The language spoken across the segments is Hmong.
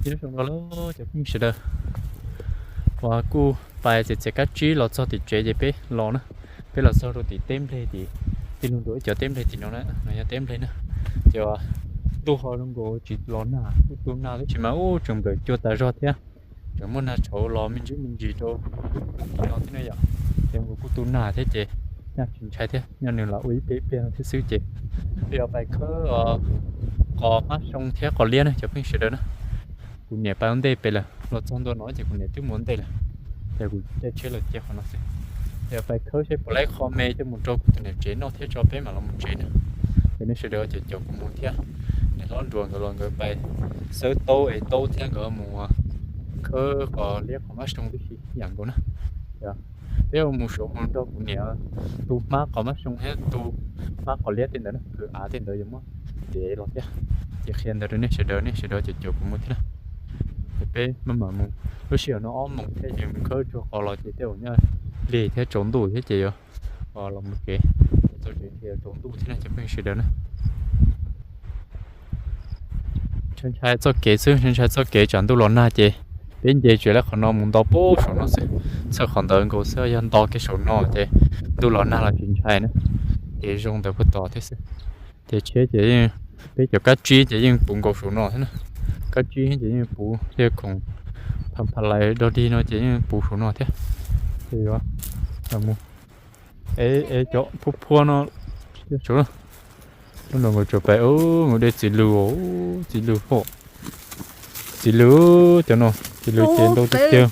Nyob zoo no los cov phooj ywg sawv daws, uas kuj pais txiav txiav kab tsib los txog tim tsev ces peb los na, peb los txog rau tim teb nplej tim, tij laug nrog ib cov teb nplej tim no na, no yog teb nplej na. Ces ntuj ho zoo nkaus tsis los nag, kuj tu nag tab sis mas ub tseem nplawm cua tas zog thiab, tseem muaj nag tshauv los me ntsis me ntsis rau tim no thiab na yom. Ces nkaus kuj tu nag thiab ces nyaj tsis ntshai thiab, nyaj nws los ua ib pliag ib pliag no thiab xwb ces peb yuav pais khawb qos mab soo thiab qos liab na cov phooj ywg sawv daws na. Kuv niam pais ua ntej pem lawm, los txog ntua no ces kuv niam twb mus ua ntej lawm, ces kuv caij tsheb los cia qhov no xwb. Ces pais khawb seb puas laib qho me coj mus rau kuv tus niam tsev noj thiab tso peb mam los mus tsev na. Ces nej sawv daws cov caum kuv mus thiab. Niam hlob Nruas nkawd los nkawd pais xawb taub ev taub thiab nkawd mus khawb qos liab qos mab soo tib si ib yam nkaus na. Peb yuav mus saud mus nrog kuv niam tu hmab qos mab soo thiab tu hmab qos liab tej ntawd na, kwv av tej ntawd yuav muab dev los thiab. Ces qhia ntawd rau nej sawv daws, nej sawv daws cov caum kuv mus thiab na. Ces peb maj mam mus, lub sij hawm no ob moos thiab ces mus khawb tsuag qos los ces tej zaum nyaj lig thiab tsaus ntuj thiab ces yuav los mus tsev, txog tsev ces yuav tsaus ntuj thiab na cov phooj ywg sawv daws na. Ntshai ntshai txoj kev xwb, ntshai ntshai txoj kev tsam ntuj los nag ces peb nce tsev lawm qhov no mus nto puag saum no xwb. Txhawm qhov ntawd nkaus xwb, yog nto kiag saum no ces ntuj los nag los tsis ntshai na. Ces zoo ntawd puag tod thiab xwb. Ces tsheb ces yeej, peb cov kab tsib ces yeej puv nkaus saum no thiab na. Kab tsib ces yeej puv, yog khoom pha pha lais dog dig no ces yeej puv saum no thiab. Ces yuav mus ev cov phua phua no saud. Lub no nkawd tsuas pais mus de txiv lws, txiv lws hom, txiv lws, cov no txiv lws ces ntau tiag tiag.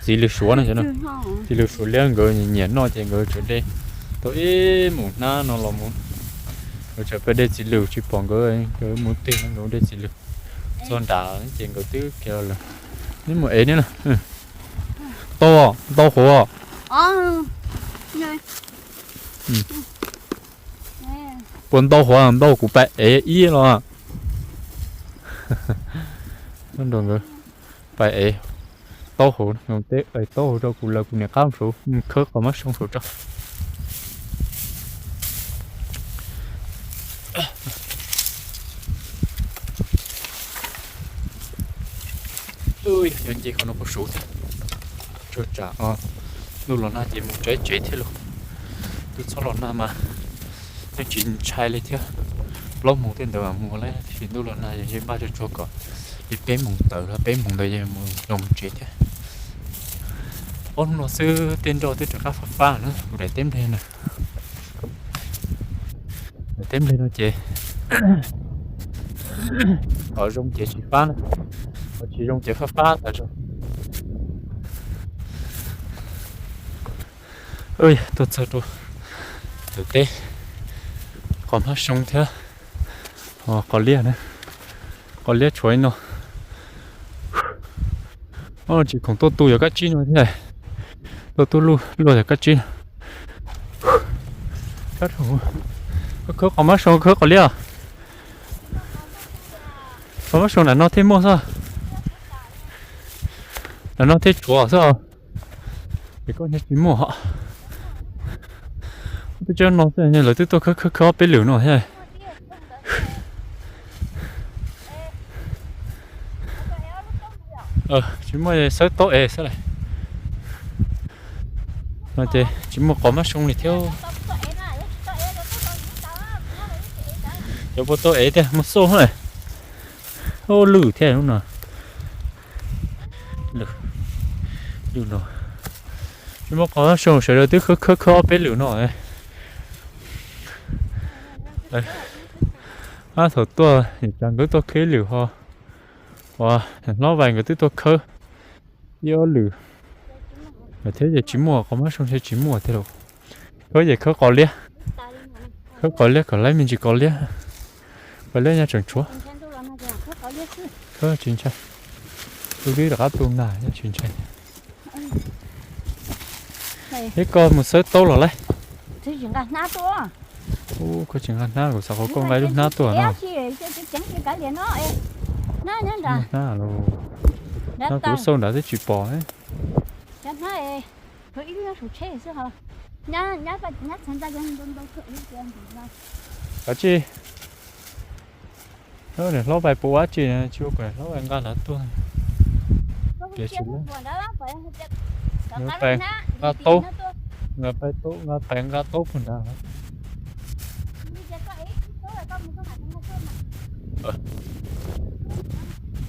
Txiv lws suav no, txiv lws suav liab nkawd nyiam noj ces nkawd tsuas de tau ib mus hnab no los mus. Nkawd tsuas pais de txiv lws tsis pom nkawd, nkawd mus twg no nkawd de txiv lws. Txog nram ces nkawd twb khiav los lawm. Neb mus ev neb na. Tau, ntau hauv. Puas ntau hauv, ntau kuv pais ev ib los. Nkawd pais ev taub hauv, taub hauv rau kuv lawv kuv niam qab mus saud mus khawb qos mab soo saud tso. Yuav nce qhov no puag saud thiab. Tsuas tsam ntuj los nag ces mus tsev tsev thiab lauj. Twb txhob los nag mas yeej tsis ntshai li thiab. Plaub moos tej ntawd mas mus lawm, tab sis ntuj los nag ces npaj tsuag tsuag kom li peb moos tawm los peb moos ntawd ces mus los mus tsev thiab. Ob hnub no xwb tej nroj twb rov qab fab fab na, kuv daim teb nplej na. Daim teb nplej no ces qhov zoo ces tsis fab na, qhov tsis zoo ces fab fab tas zog. Tuaj txog rau ntawm teb qos hmab soo thiab qos liab na, qos liab tshuav li no. Tsis khoom tuaj tu yog kab tsib no thiab, tuaj tu luaj yog kab tsib no. Khawb qos hmab soo khawb qos liab. Qos hmab soo nram no thiaj muaj xwb, nram no thiaj tshuav xwb. Ces koj tsis muaj. Twb tsis no xwb, lawv twb tuaj khawb khawb khawb ob peb lwm no thiab. Tsis muaj xawb taub ev xwb las. No ces tsis muaj qos hmab soo li thiab. Cov puas tau ev tiag, muaj xauj na. Ub, lwj thiab lub no. Lwj, lwj no. Tsis muaj qos hmab soo, sawv daws twb khawb khawb khawb ob peb lwm no. Ab, thaum tuaj tsam nkawd tuaj khawb lwm ho, uas hlob vais nkawd twb tuaj khawb ib ob lwm thiab ces tsis muaj qos hmab soo, tsis muaj tiag lauj. Khawb ces khawb qos liab, khawb qos liab kom laib me ntsis qos liab. Qos liab nyaj tseem tshuav. Khawb tsis ntshai, tu twb rov qab tu nag nyaj tsis ntshai. Eb, koj mus xawb taub los lauj? Ub, koj tsis nqa hnab, kuv xav kom koj nqa ib lub hnab tuaj no. Hnab los, hnab kuv xauj nrad twb tsis pom. Kav tsij. Niam hlob pais puas dab tsi na, tsis ua kom niam hlob pais nqa hlawv tuaj. Tias tsis, nqa pais nqa taub, nqa pais taub, nqa pais nqa taub puag nrad.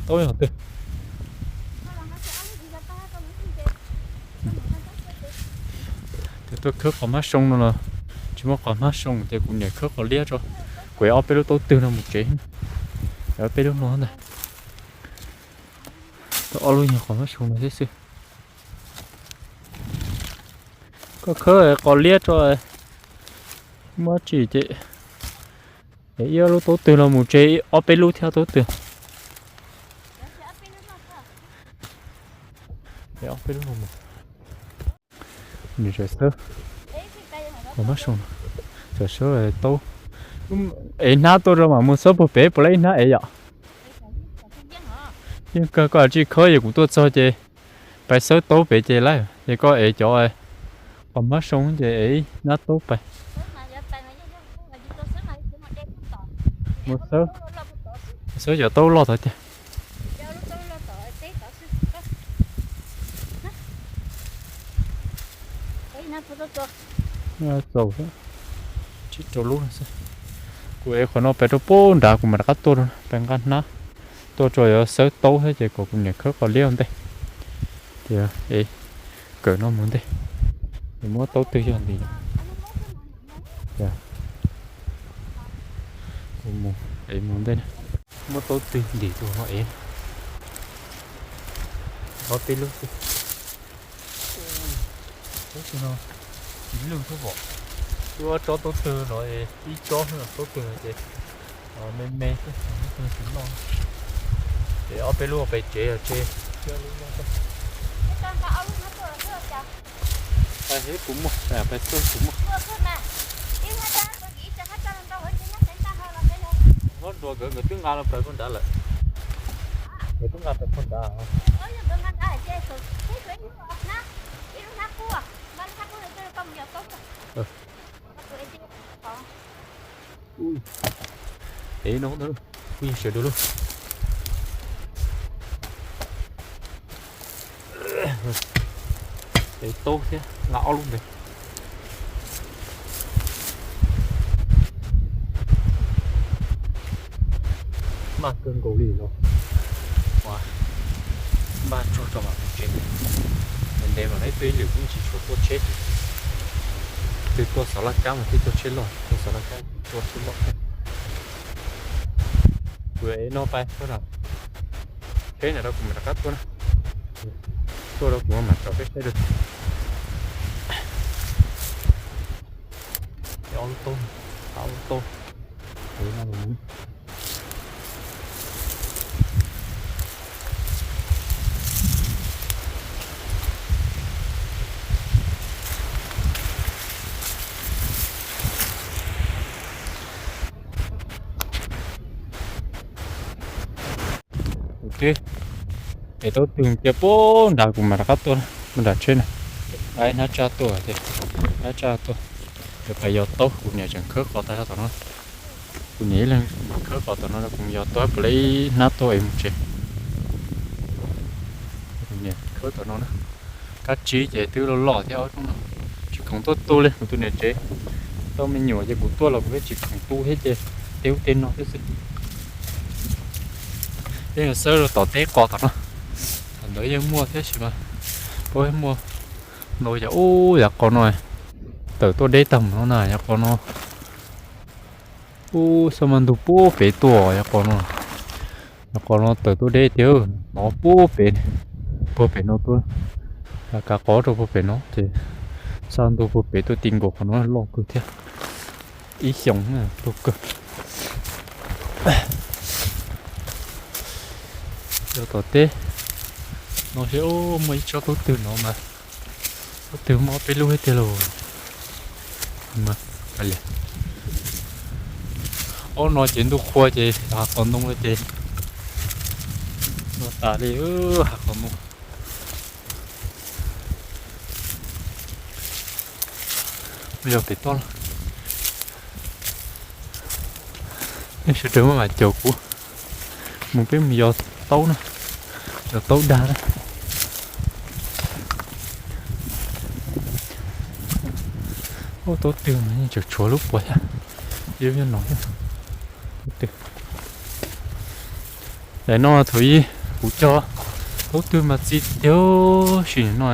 Taub yog twg? Ces tuaj khawb qos hmab soo no los tsis muaj qos hmab soo ces kuv niam khawb qos liab tso. Kuv ev ob peb lub taub twg no mus tsev, ob peb lub no ntag. Tau ob lub nyuag qos hmab soo no thiab xwb. Koj khawb qos liab tso, muab tsim ces ib lub taub twg no mus tsev, ob peb lub thiab taub twg. Ob peb lub no mus. Nws tseem xawb qos hmab soo, tseem xawb taub. Ev hnab tuaj rau mam mus xawb puag pem puas laib ib hnab ev yom. Yeej kawg, koj tsis khawb es kuv tuaj txog ces pais xawb taub pem ces laib, ces koj ev cov qos hmab soo ces ev ib hnab taub pais. Mus xawb, xawb cov taub loj tod tiag. Txaus, tsib rau lub no xwb. Kuv ev qhov no pais rau puag nrad kuv mam rov qab tuaj, pais nqa hnab tuaj tso, yuav xawb taub thiab ces kom kuv niam khawb qos liab ua ntej. Ces ev kawm no mus ntej, es muab taub twg yog ntim. Mus, ev mus ntej, muab taub twg ntim tus no ev. Ob peb lub xwb. Taub twg no ib lwj xwb pom. Twb ob tsob taub twg no, ib tsob taub twg no ces me me xwb, tus loj. Ces ob peb lub pais tsev os, tseg. Pais thiab kuv muaj, pais tuaj kuv muaj. Hlob Nruas nkawd, nkawd twb nqa no pais puag nrad lawm. Nkawd twb nqa pais puag nrad. Ev no, kuv yeej sawv dua lawm. Ev taub thiab nqa ob lub ntawd. Npaj kawg nkaus li los, npaj tsuag tso mam mus tsev. Ntev ntev mam li tuaj ib lwm, kuv tsis tshua tuaj tsheb ces twb tuaj xov laj kab mas thiaj tuaj tsheb loj, tuaj xov laj kab tuaj tsheb loj. Kuv ev no pais tsheb na, rau kuv mam rov qab tuaj na. Tuaj rau kuv mam tso peb saib rau. Ob lub taub, ob lub taub. Tus tib, es taub twg cia puag nrad kuv mam rov qab tuaj, mus nram tsheb na. Nqa ib hnab tsaj tuaj tias, hnab tsaj tuaj, yuav pais yos taub, kuv niam tseem khawb qos tag tom no. Kuv niam ib leeg khawb qos tom no, kuv yos taub puav leej ib hnab tuaj es mus tsev. Kuv niam khawb tom no na. Kab tsib ces twb loj loj thiab, tsis khoom tuaj tu li kuv tus niam tsev. Tau me nyuam ces kuv tuaj los kuv pheej tsis khoom tu thiab ces tej ub tej no thiab xwb. Peb yuav xawb rau tom teb qos tom no, tom ntawd yeej muaj thiab sis mas peb muaj ntau yam ub yam qos no. Tawm tuaj deb tag mus no na yam qos no. Ub, xab maj ntug puag pem tuaj yam qos no. Yam qos no tawm tuaj deb tiag, hnov puag pem, puag pem no tuaj. Kav qos rau puag pem no ces xab ntug puag pem tuaj ti nkaus qhov no loj kawg thiab. Ib xyoos tuaj kawg. Yog tom teb no seb, muaj ib tsob taub twg no mas, taub twg muaj ob peb lub thiab tiag lauj. Ob no ces ntuj qhua ces hav qos ntoo ces no tas li, hav qos ntoo. Yog pem toj los, nej sawv daws maj mam caum kuv. Mus peb mus yos taub na, yos taub dag na. Ub, taub twg mas yeej tseem tshuav lub puas thiab, ib lub nyob no thiab. Taub twg. Daim no thaum ub kuv cog taub twg mas txi tiag, sim no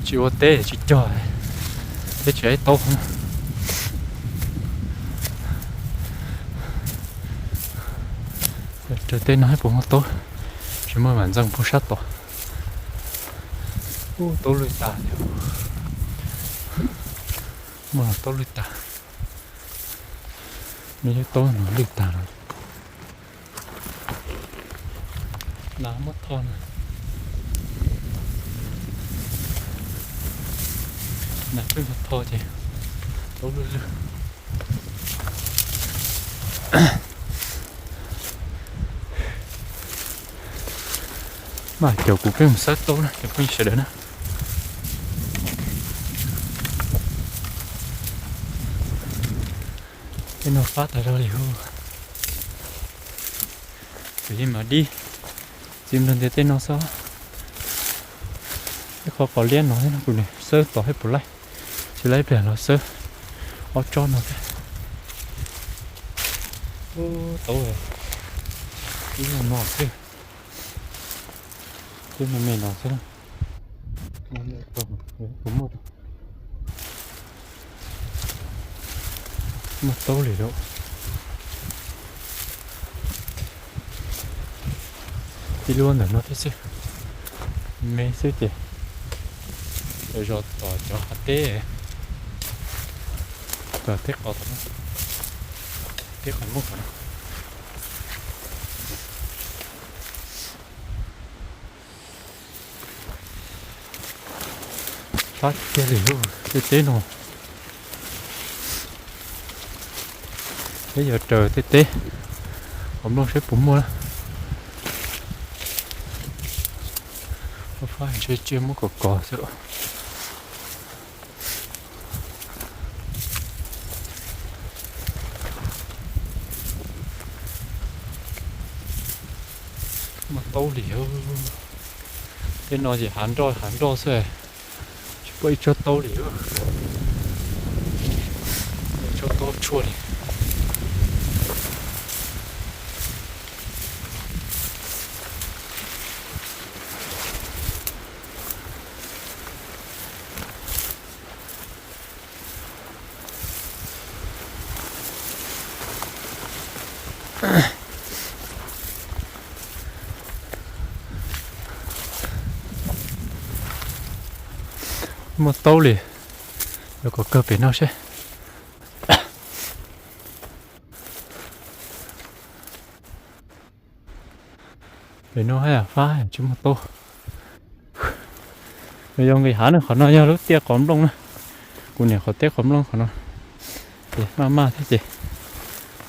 tsis ua teb tsis cog, teb tsis aib taub. Raws tej no puas muaj taub, tsis muaj mam ntxees puag sab tod. Ub, taub lwj tas li. Muaj taub lwj tas. Nws yog taub no lwj tas lawm. Nas muab tho na. Nas peb mus tho ces taub lwj lwj. Mas caum kuv peb mus xawb taub na cov phooj ywg sawv daws na. Tej no fab tas zog li hu. Kuv yeej mam dib txiv nplog ntiav tej no xwb. Ib qho qos liab no thiab no kuv nim xawb tos hais puas laij, tsis laij pliag los xawb ob tsob no thiab. Ub, taub ib no xwb, twb me me no xwb. Kuv muaj muaj taub li lawm. Ib lub ntawm no thiab xwb, me xwb ces zos tom cov hav teb, tom teb qos tom no, teb qos muab qhov no. Fab tiag li lub tej teb no. Peb yuav raws tej teb qos nplooj saib puas muaj. Fab ntshe tsiaj muab kov kov xwb. Muaj taub li. Tej no ces hav nroj hav nroj xwb, tsis pom ib tsob taub li. Tsob taub tshuaj li. Muaj taub li, yuav kom kawg pem no seb. Pem no haj yam fab tsis muaj taub. Nws yog nqis hav na, qhov no yog lub tiaj qos nplooj na. Kuv niam qhov teb qos nplooj qhov no. Ces maj maj thiab ces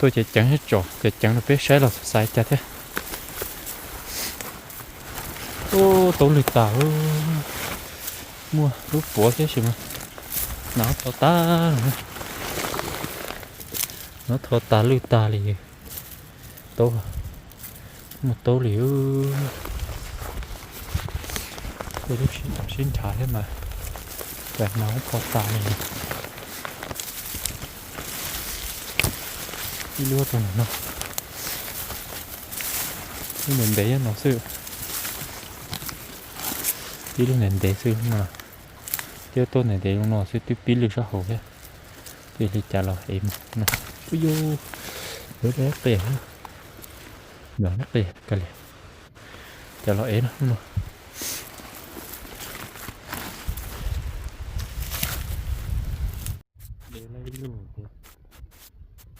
tuaj ceev ceev thiab tso ceev ceev rau peb saib los xav xav cas thiab. Ub, taub lwj tas. Muaj lub puav thiab sis mas nas tho tas lawm. Nas tho tas lwj tas li. Taub, muaj taub li. Tej lub sib nrhav thiab mas, cas nas tho tas li. Ib lub rau ntawm no, lub ntev ntev nyob no xwb. Ib lub ntev ntev xwb no, thiab tuaj ntev ntev zoo no xwb twb pib lwj sab hauv thiab. Ces li cas los ev mus no. Ub yus, lawv qia, lawv qia ka li. Cas los ev no no. Ev lawm ib lub ces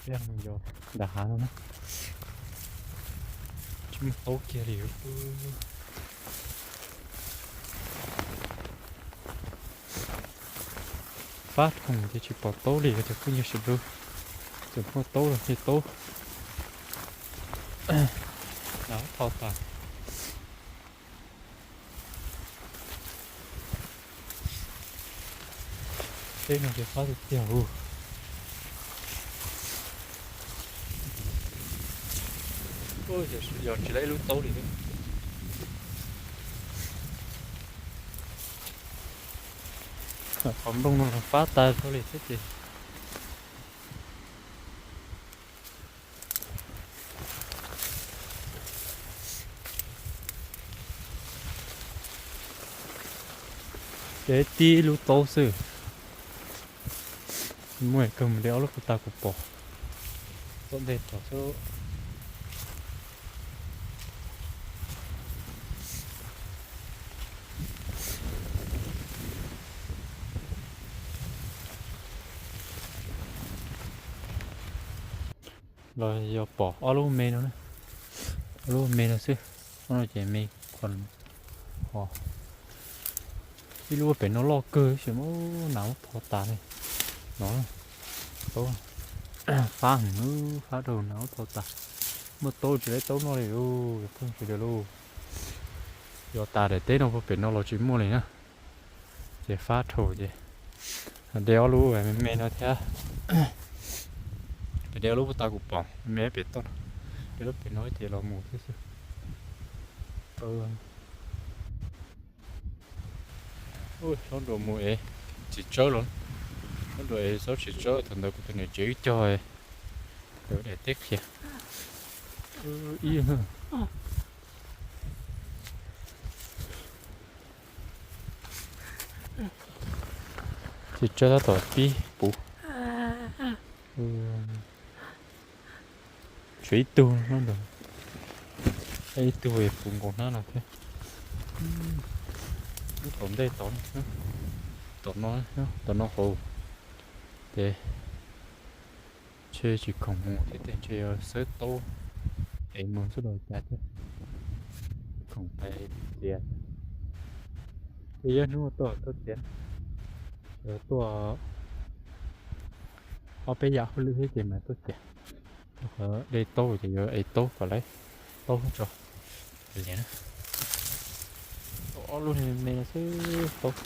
peb mus yos nram hav no na. Tsis muaj taub kiag li. Fab dhau ces tsis pom taub li, cov phooj ywg sawv daws. Tseem muaj taub los thiaj taub. Nas tho tas. Teb no ces fab tiag tiag hu. Yog tsis lawv ib lub taub li. Qhov nplooj no los fab tas zog li thiab ces. Ces tib lub taub xwb. Muaj kawg mus de ob lub puag ta kuv pom. Tom ntej tod xwb. Los yog pom ob lub me no, ob lub me no xwb. Ob no ces me khuam ho. Ib lub pem no loj kawg xyov, nas ub tho tas li no. Taub fab heev, fab rau nas ub tho tas. Muaj taub tsis lawv taub noj li lauj, pheej sawv daws lauj. Yog tas daim teb no puag pem no los tsis muaj li na. Ces fab dhau ces de ob lub me me no thiab. De ob lub puag ta kuv pom me pem toj, de lub pem no ces los mus thiab xwb. Zaub nruas mus ev txiv tsawb los, zaub nruas ev zaub txiv tsawb thaum ntawd kuv tus niam tsev wb cog, daim teb qhia ib. Txiv tsawb tab tom pib puv. Tshuav ib tug, ib tug puv nkaus hnab no thiab. Tom ntej tod, tom no, tom no hauv. Ces ntshe tsis khoom mus thiab, tej ntshe yuav xawb taub es mus xwb los cas thiab. Khoom pais txiav, ib hnub tuaj tuaj txiav, tuaj ob peb yam hauj lwm thiab ces mas tuaj txiav. Qhov de taub ces yuav ev taub kom lawv taub tso. Ob lub me xwb taub.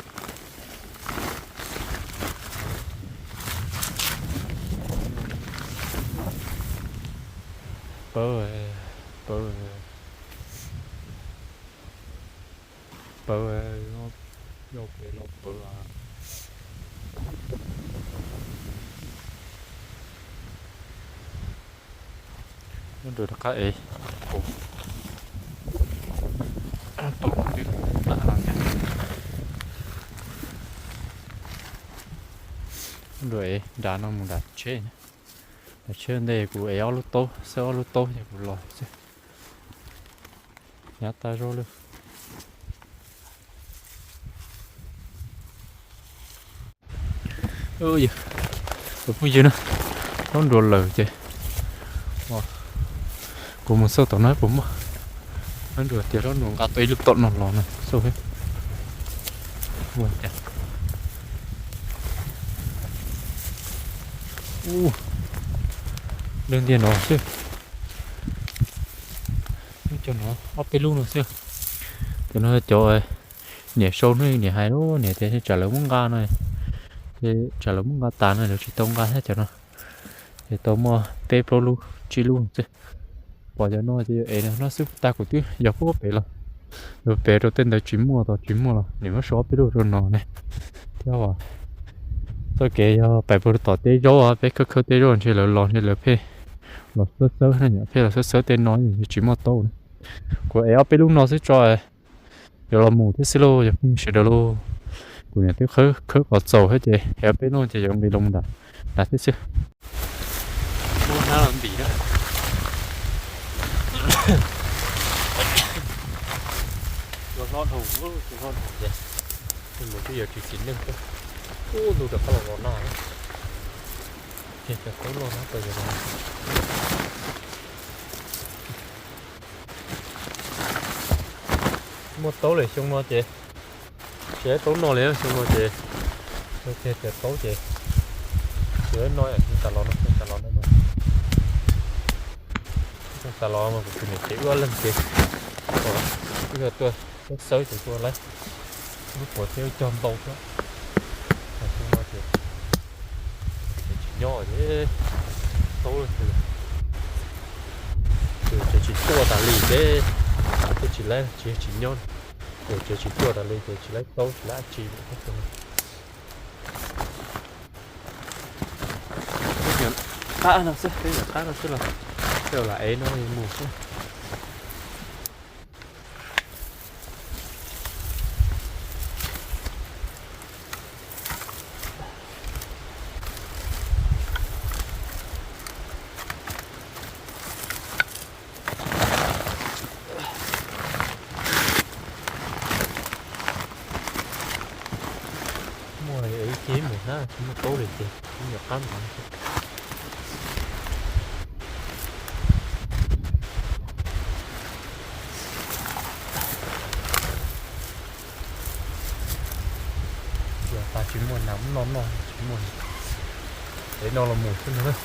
Pawv, pawv, pawv, yog pem los pawv. Nruas rov qab ev, tau twb plam no thiab. Nruas ev nram no mus nram tsheb, nram tsheb ntej kuv ev ob lub taub, xawb ob lub taub ces kuv los xwb. Hnyav tas zog lawm. Tus phooj ywg na, zaub nruas lawm ces kuv mus xauj tom no puas muaj. Zaub nruas tias zaub nruas nqa tau ib lub tom no los no xauj. Ua cas, ub, leej ntiag no xwb. Cov no ob peb lub no xwb. Cov no cov niam sau hnub niam hais lub niam tias tsam lawv muab nqa no, tsam lawv muab nqa tas no lawv tsis tau nqa thiab cov no. Ces tau muaj peb plaub lub tsib lub xwb. Pom cov no ces yuav ev no xwb, tag kuv twb yog puag pem los, yog pem rau tej ntawd tsis muaj, tau tsis muaj los nim muab sau ob peb lub rau no ne. Thiab txoj kev yog pais puag tom teb zaub, peb khawb khawb teb zaub ntshe lawv los ntshe lawv pheej los xawb xawb na, pheej los xawb xawb tej no tsis muaj taub na. Kuv ev ob peb lub no xwb tso, yuav los mus thiab xwb lauj, yog pheej sawv daws lauj. Kuv niam twb khawb khawb kom txaus thiab ces ev ob peb lub ces yuav nqis los nram, nram thiab xwb. Muab hnab los ntim na. Ua hlob dhau, ua hlob dhau ces mus twb yuav tsis txiv neej thiab. Ub, ntu rov qab los los nag, ces cov taub loj hnab tau yog no. Muaj taub lawm xyoo no ces, tsis muaj taub no li xyoo no ces, tiag tias taub ces tsis no, xyoo tas los no, xyoo tas los no, xyoo tas los mas kuv tus niam tsev wb ob leeg ces wb yog tuaj xawb xawb ces tuaj laib, lub puav thiab cog ntau thiab. Xyoo no ces tsis nyob ces taub ces Tsev tsis tuaj tas li ces twb tsis laib, tsis tsis nyob. Tsev tsis tuaj tas li ces tsis laib taub tsis laib dab tsi li. Qab no xwb, peb nyuam qab no xwb los tej zaum lam ev no mus xwb. Muaj ib ce mus hnab tsis muaj taub li ces ib nyuam qab ntawd. Yog tas tsis muaj nas noj noj tsis muaj, ev no los mus xwb ntag.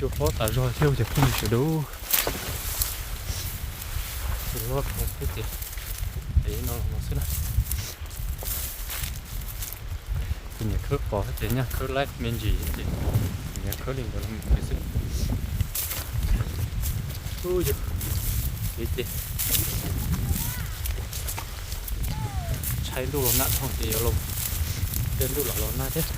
Cua hlob tas zog thiab cov phooj ywg sawv daws. Cua hlob tas thiab ces ev no los mus xwb na. Ces niam khawb pom ces nyaj khawb laib me ntsis ces niam khawb li ntawd los mus xwb. Ub yog, ces ces tshaib ntuj los nag dhau ces yuav los, tej ntuj los los nag thiab.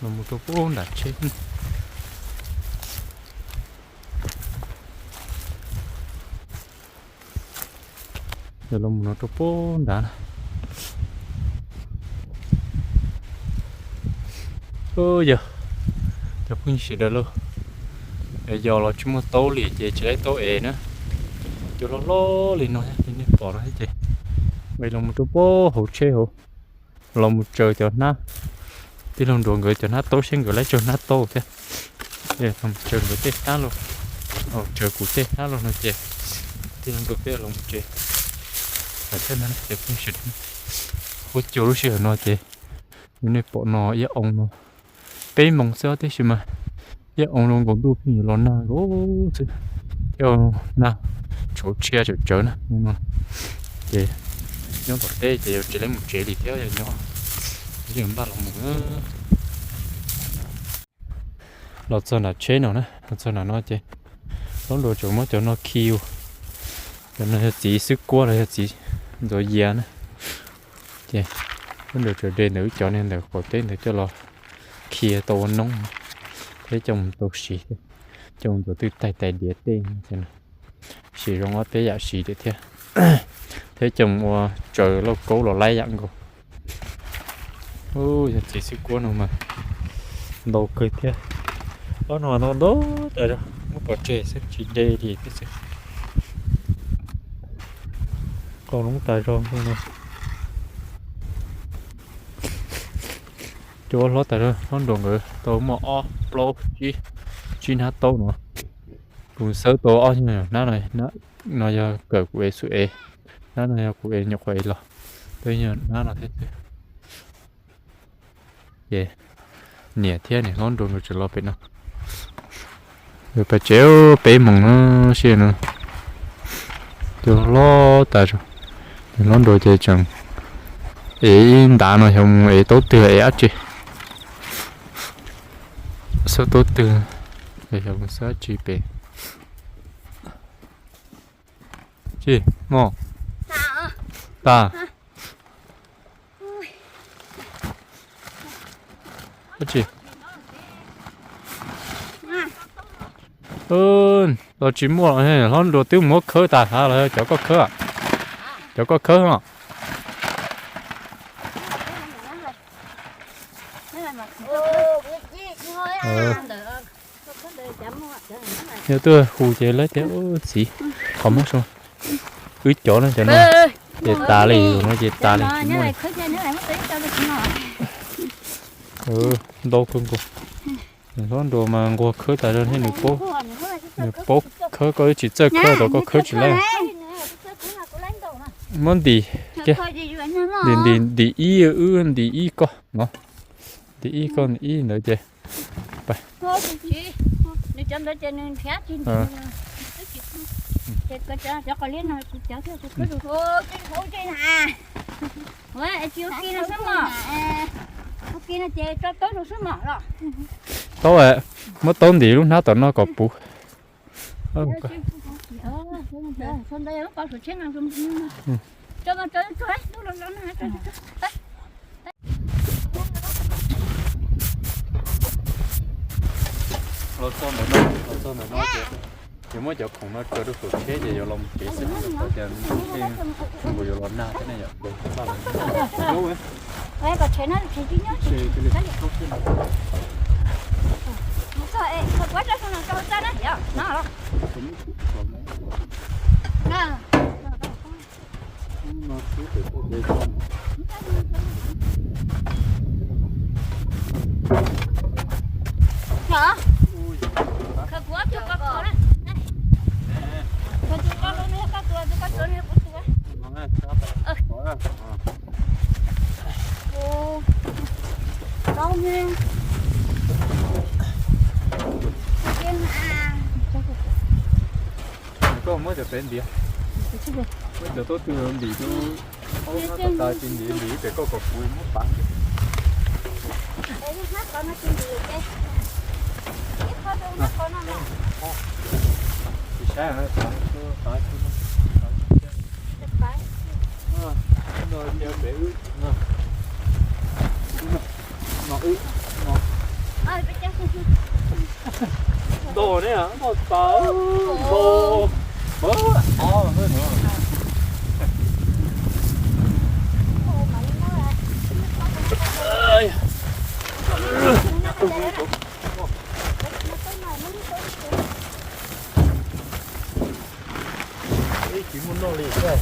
Los mus rau pem nram tsheb. Yog los mus no rau pem nrad na. Yog, cov phooj ywg sawv daws lauj, yog los tsis muaj taub li ces tsis laib taub ev na. Cua hlob hlob li no li nej pom no thiab ces, los mus rau pem hauv tsheb hauv, los mus tsaws cov hnab, tij laug Nruas nkawd cov hnab taub seb nkawd laib tsaws hnab taub thiab. Los tsaws nkawd tej hnab los, tsaws kuv tej hnab los no ces tij laug Nruas peb los mus tsev. Thiab no ces phooj ywg sawv daws, huab cua lub sij hawm no ces yog nej pom no ib oo no, peb moos xwb tiam sis mas ib oo no nkaus ntuj pheej yuav los nag nkaus xwb, thiab nag tshauv tshia tsawm tsawv na. Ces nyob tom teb ces yuav tsis laib mus tsev li thiab, yog nyob npaj los mus. Los txog nram tsheb no na, los txog nram no ces hlob Nruas tseem muab cov no khi, cov no yog txiv xwb kuab los yog txiv ntxuav yias na. Ces hlob Nruas tseem de ntawm wb cov niag ntawm qaum teb ntawd coj los khi tau ua noob thiab coj mus tau siv, coj mus ntxuav twj taig tais diav tej no, siv zoo ob peb yam siv tiag thiab, thiab coj mus ua tsaws lauj kaub los laib yam nkaus. Yog txiv xwb kuab no mas ntau kawg thiab. Ob no ntau ntau tas zog, muab pov tseg xwb tsis de li thiab xwb. Qau noob tas zog no. Cua hlob tas zog, hlob Nruas nkawd tau muaj ob plaub tsib hnab taub no. Kuv xawb tau ob hnab no, no yog kawm kuv ev xub ev, hnab no yog kuv ev nyuam qhuav ev los, twb yog hnab no thiab xwb. Ces niam thiab niam hlob Nruas nkawd tseem los pem no. Pem tsev peb moos no, sij no cua hlob tas zog. Niam hlob Nruas ces tseem ev ib ntav no xyov mus ev taub twg ev dab tsi. Xub taub twg, xyov mus xub dab tsi pem. Tsis mog, tas. Dab tsi? Los tsis muaj, hlob Nruas twb muab khawb tas los cov koj khawb, cov koj khawb os. Yog tuaj hu ces lawv tias txiv, qhov muab so, wb cov no cov no ces tas li, no ces tas li tsis muaj li. Ntau kawg nkaus. Hlob Nruas mas nquag khawb tas zog thiab, nws paub, nws paub khawb, koj twb tsis txawj khawb tau koj khawb tsis laib. Muab ntim, ntim ntim, ntim ib wb ntim ib koj no, ntim ib koj ntim ib ntawd ces. Ces cov qos liab no kuv cov thiab kuv tuab rau. Ua tsis ua ke no xwb mos. Ua ke no ces tso tuab rau xwb mos los. Taub, muab taub ntim lub hnab tom no kom puv. Los txog ntawm no, los txog ntawm no ces, ces muab cov khoom no tso rau saum tsheb ces yuav los mus tsev xwb, tias nws yuav los nag thiab ne yom. Khaws kuv ob tug ko tuav na. Khaws tus ko los nws yog koj tus, tus ko tuav nws yog kuv tus. Ua, tau ne. Koj muab cov pem ntiav, muab cov tuab tug ntim rau hauv hnab ko tas, tsis ntim ntim pem koj kom puv muab pav ntiav. Tsis saib, pav tsis pav. No, no, wb, no. No, wb, no. Nto ne, nto tas, nto. Ib tsis muaj noj li, muab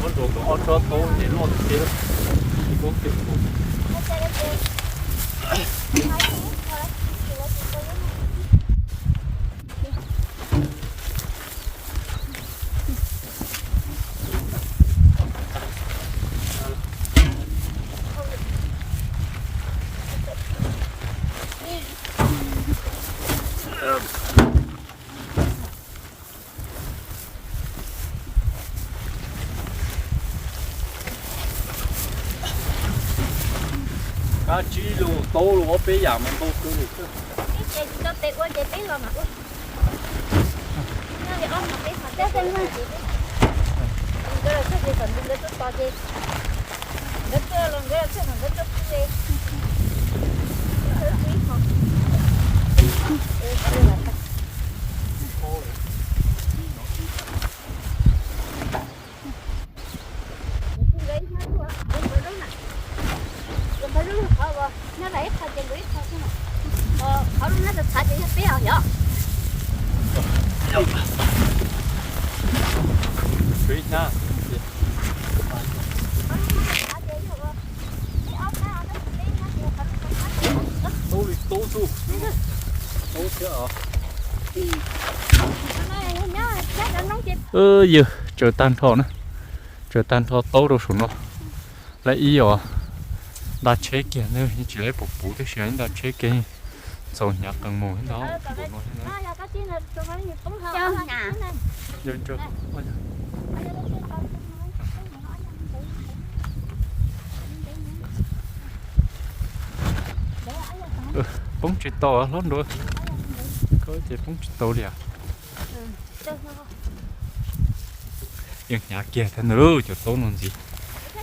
rau ob tsob taub ces loj tiag tiag. Kab tsib lus, taub lus, ob peb yam mas ntau kawg li. Peb ces tsis tau pem ua ces peb los mas ua. Nkawd los txog ces kom nkawd tuaj tos ces nkawd tuaj los nkawd los txog kom nkawd tuaj pw. Yog tsaws tag nrho na, tsaws tag nrho taub rau saum no. Lawv ib os, nta tsheb kiag, tsis lawv puv puv tib si, nta tsheb kiag, txaus hnyav qees mus ntag. Poob tsis tau hlob Nruas, koj ces poob tsis tau li as. Yeej hnyav kiag thiab ntag cov taub no ntxiv,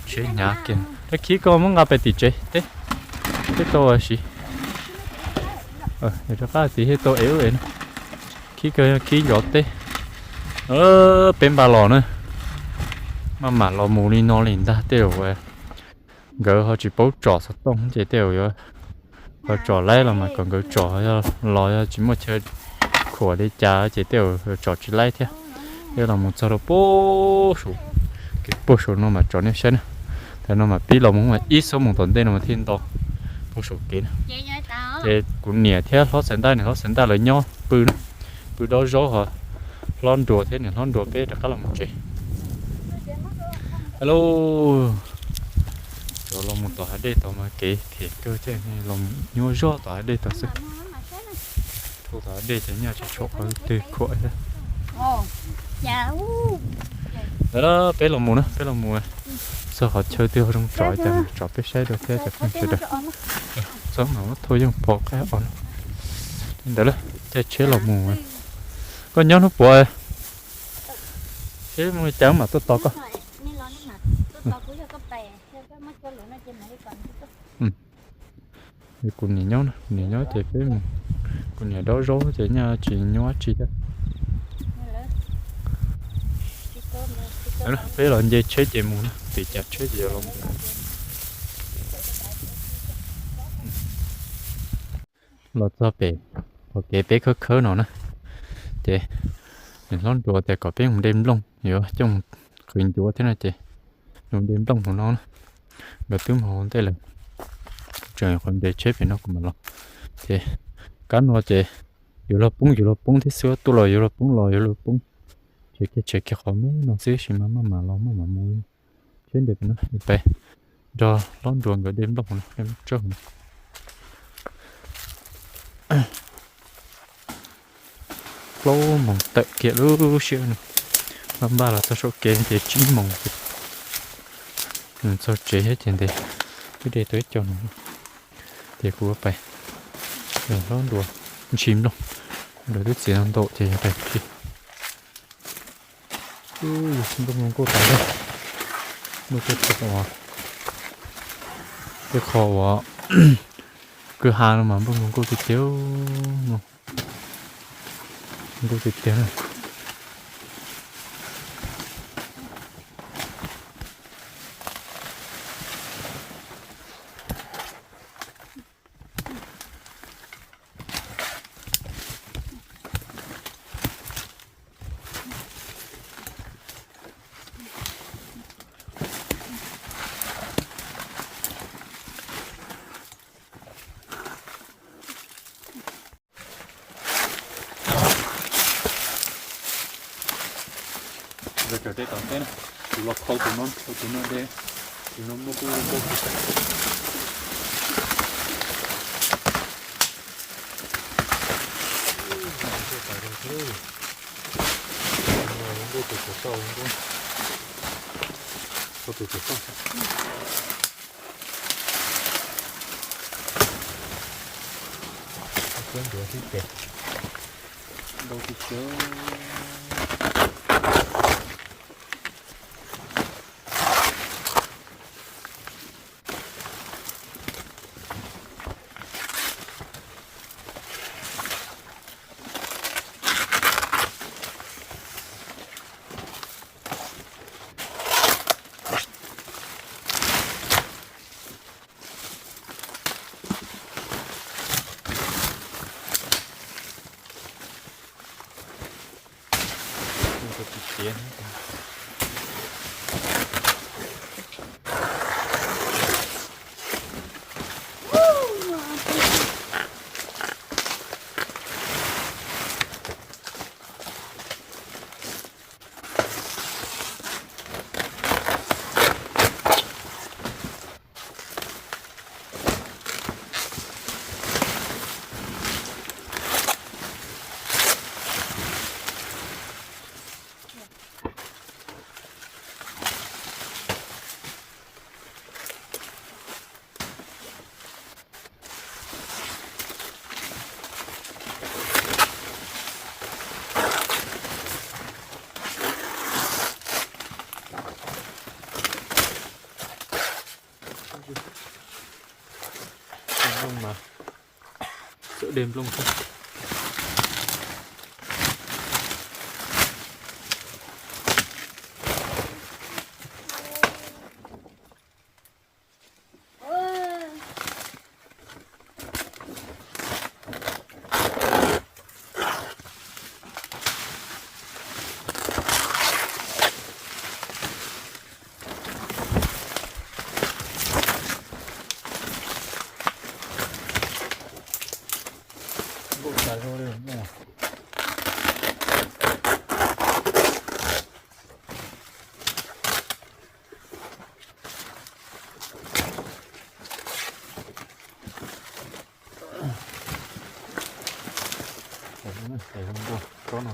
tsheb hnyav kiag. Rab khib koj muab nqa pem tim tsev teb, teb tau siv. Rov qab tim thiaj tau ev ub ev no. Khib koj khib ncov teb. Peb npaj los na, maj mam los mus li no li ntag tej zaum nkawd ho tsis paub tsom xov tooj ces tej zaum yuav, ho tsom laib los mas kom nkawd tsom, los yog tsis muaj chaw khuam li cas ces tej zaum tsom tsis laib thiab. Tej los mus txog rau puag saum, kev puag saum no mas tsom nej saib na. Thaum no mas pib los mus mas ib xuab moos tom ntej no mas thiaj nto puag saum kev na. Ces kuv niam thiab hlob Xaiv Ntaj, niam hlob Xaiv Ntaj lawv nyob pw na, pw dob zaub ho hlob Nruas thiab niam hlob Nruas peb rov qab los mus tsev. Hello, cov los mus tom hav dej tod mas kev phem kawg thiab, los nyuaj zog tom hav dej tod xwb. Dhau tom hav dej ces nyaj tsis tshuav qhov twg khuam thiab. Peb los mus na, peb los mus txog qhov chaw twg zoo tsom cas tsom peb saib dua thiab cov phooj ywg sawv daws. Txhob mas muab thauj yeej pom qab os. Li ntawd lawm caij tsheb los mus. Koj nyob hnub puas? Tsheb mus cas mam tuaj tos koj. Kuv niam nyob, kuv niam nyob ces peb mus, kuv niam dob zaub ces nyaj tsis nyuaj dab tsi thiab. Peb los nce tsheb ces mus na, tim cav tsheb ces yuav los mus. Los txog pem qhov kev peb khawb khawb no na, ces niam hlob Nruas tias kom peb mus de nplooj, yuav coj mus qhwv ncuav thiab no ces mus de nplooj hauv no na. Nkawd twb mus hauv ntej lawm, tseem qhov nce tsheb pem no kuv mam los. Ces kab no ces yuav luag poob yuav luag poob thiab xwb, tuaj los yuav luag poob los yuav luag poob. Tshem kiag tshem kiag qhov me no xwb sis mas maj mam los maj mam mus. Tsheb nres pem no, peb nrog hlob Nruas nkawd de nplooj no, de nplooj tsawb no. Plaub moos tawm kiag lub siab no, npaj npaj los txog saum kev ces tsib moos ces nws txog tsev thiab ces ntev, twb de tau ib co no. Ces kuv pais, hlob Nruas ntshis nplooj, Nruas twb txiav tau ntau ces yog pais ntshis. Nplooj zoo nkauj tas zog, nplooj tej qho uas, tej qho uas kwj ha no mas nplooj zoo nkauj tiag tiag, nkauj tiag tiag. Nkawd tseem de tom ntej na, kuv los khau tus no, khau tus no de, tus no muaj kuj zoo nkauj. Nkauj tus tod, nkauj, khau tus tod. Ntau tiag tiag. Nplooj mas txawm de nplooj xwb. Nkauj tas zog li. Tes zoo nkauj tsob no.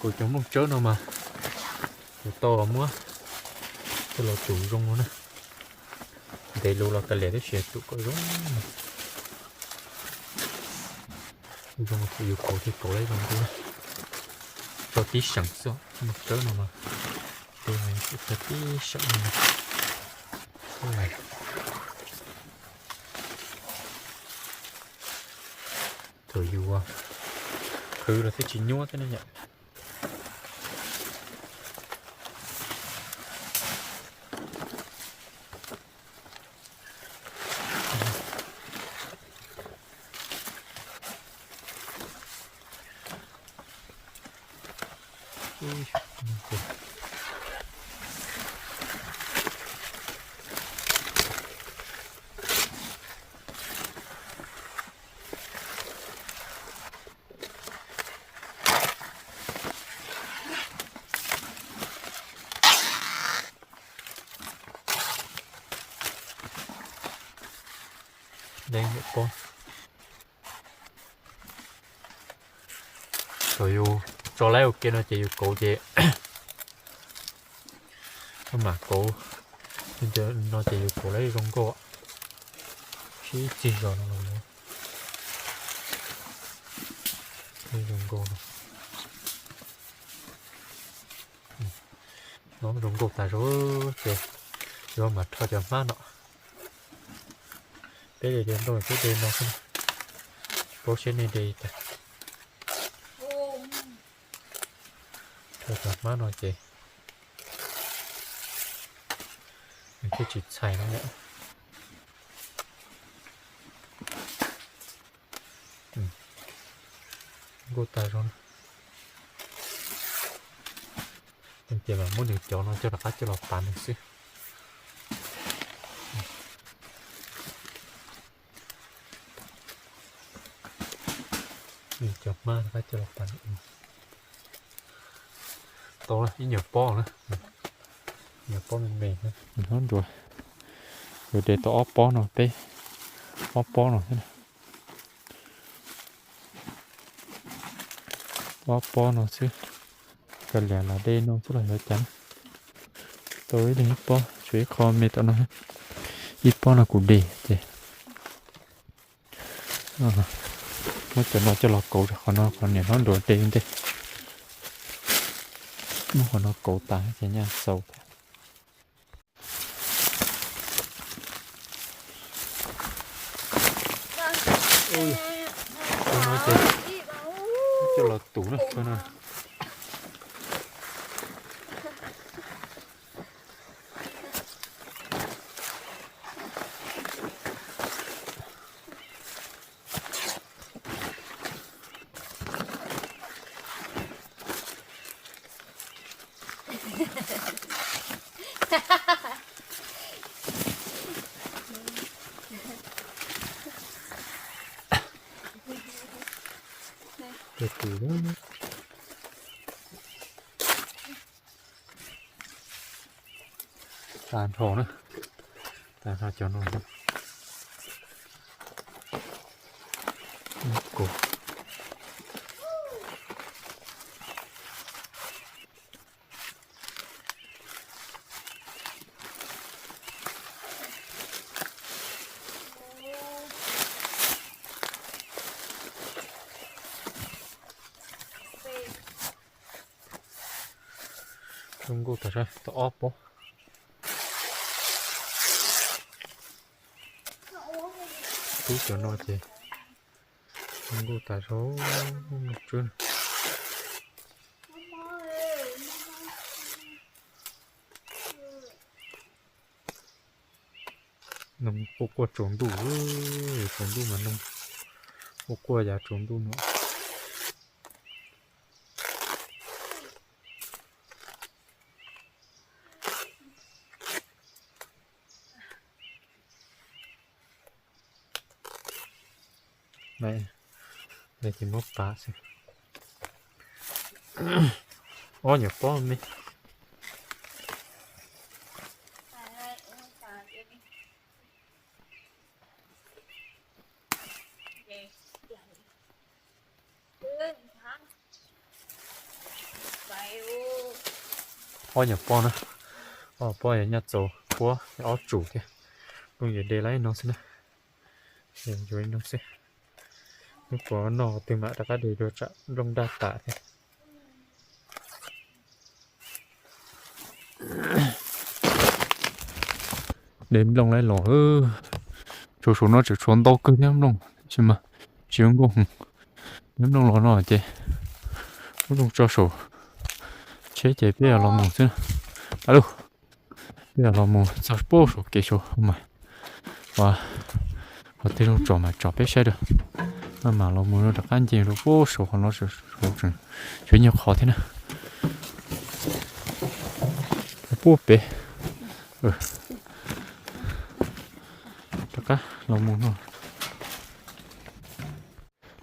Kuv cov nplooj tsawb no mas kuv tau muab coj los tsum zoo no na. Ntev lus los kav liam tab sis tsum kom zoo. Zoo yus kauv thiaj kauv tau zoo nkauj na. Tso tib seem xwb, nplooj tsawb no mas tes tso tib seem no. Thaum yus qhwv los thiaj tsis nyuaj thiab ne yom. Thaum yus tso laib ua ke no ces yus kauv ces mam kauv no ces yus kauv laib zoo nkauj. Sib txig zog no los zoo nkauj no. No zoo nkauj tas zog ces yuav mam rho cov hmab no. Peb de cov nroj peb de no xwb, tsis paub seb nej de cas. Rho cov hmab no ces nws thiaj tsis txhais no yom. Nkauj tas zog. Ces mam muab nws cov no coj rov qab coj los pav nws xwb. Cov hmab rov qab coj los pav. Tau ib nyuag pob na, nyuag pob me me na. Hnub nruas yuav de tau ob pob no, peb ob pob no thiab. Ob pob no xwb, kav liam los de no xwb los yuav cas. Tau ib leeg ib pob, tshuav ib qho me tom no, ib pob no kuv de ces muab cov no coj los kauv rau qhov no, qhov niam hlob nruas de ntej. Muab qhov no kauv tas ces nyaj xaus thiab. Coj los tus na. Tag nrho na, tag nrho cov no. Nkuj tas zog tau ob pob. Tub cov no ces nkuj tas zog. Tswb. Noog quaj quaj tsaus ntuj, tsaus ntuj mas noog quaj quaj yav tsaus ntuj no. Ces muab pav xwb. Ob nyuam pob me. Ob nyuam pob na, ob pob yog nyaj txaus puab ob tsum thiab. Phooj ywg, de lawm no xwb na, yuav li no xwb. Hnub puas noj twg mam rov qab de dua tsam nplooj daj tas thiab. De nplooj lawm los, tsuas saum no tseem tshuav ntau kawg thiab nplooj, tab sis mas tsis zoo nkauj heev. De nplooj los no ces muab nplooj tso saum tsheb ces peb los mus xwb. A lug, peb los mus txog puag saum kev saud mas, qhov twg zoo tsom mas tsom peb saib dua. Maj mam los mus rov qab nce rau puag saum qhov no, saum tseem tshuav nyuag qhov thiab na. Puag pem. Rov qab los mus no.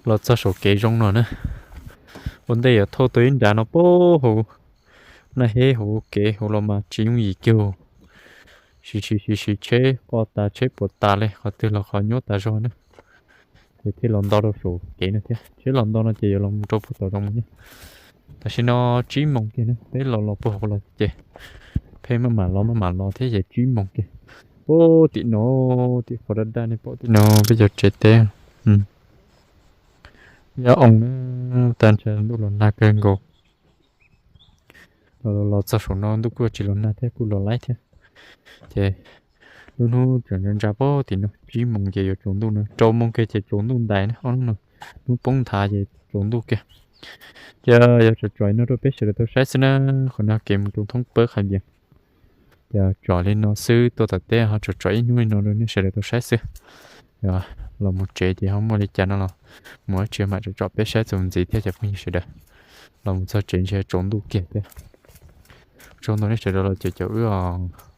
Los txog saum kev zoo no na. Ua ntej yuav thauj tuaj ib nrad no puag hauv Naj Heb hauv kev hauv los mas tsis yooj yim kiag. Siv siv siv siv tsheb quaj tas tsheb puas tas li, qhov twg los qhov nyuab tas zog na. Ces thiaj los nto rau saum kev no thiab. Tsheb los nto no ces yuav los mus rau puag tom zoov mus thiab. Tam sim no tsib moos kiag na, peb los los puag hauv los ces peb maj mam los maj mam los thiab ces tsib moos kiag. Puag tim no, tim qhov daj daj nej pom tim no peb cov tsev teb. Yog oo, tag nrho ntuj los nag kawg nkaus. Los los txog saum no ntuj kuj tsis los nag thiab, kuj los laib thiab. Ces lub hnub tseem ntsa ntsa puag tim no, tsib moos ces yuav tsaus ntuj na, rau moos kiag ces tsaus ntuj ntais na, ob hnub no hnub poob nthav ces tsaus ntuj kiag. Ces yog tsom tsom li no rau peb sawv daws tau saib xwb na, qhov no kev mus rau thoob pawb Qhais Vias. Ces tsom li no xwb, tuaj tom teb ho tsom tsom ib hnub li no rau nej sawv daws tau saib xwb. Los mus tsev ces ho muaj li cas no los mus dab tsi mam tsom tsom peb saib txuas ntxiv thiab cov phooj ywg sawv daws. Los mus txog tsev ntshe tsaus ntuj kiag thiab. Tsaug ntau nej sawv daws los caum caum wb os.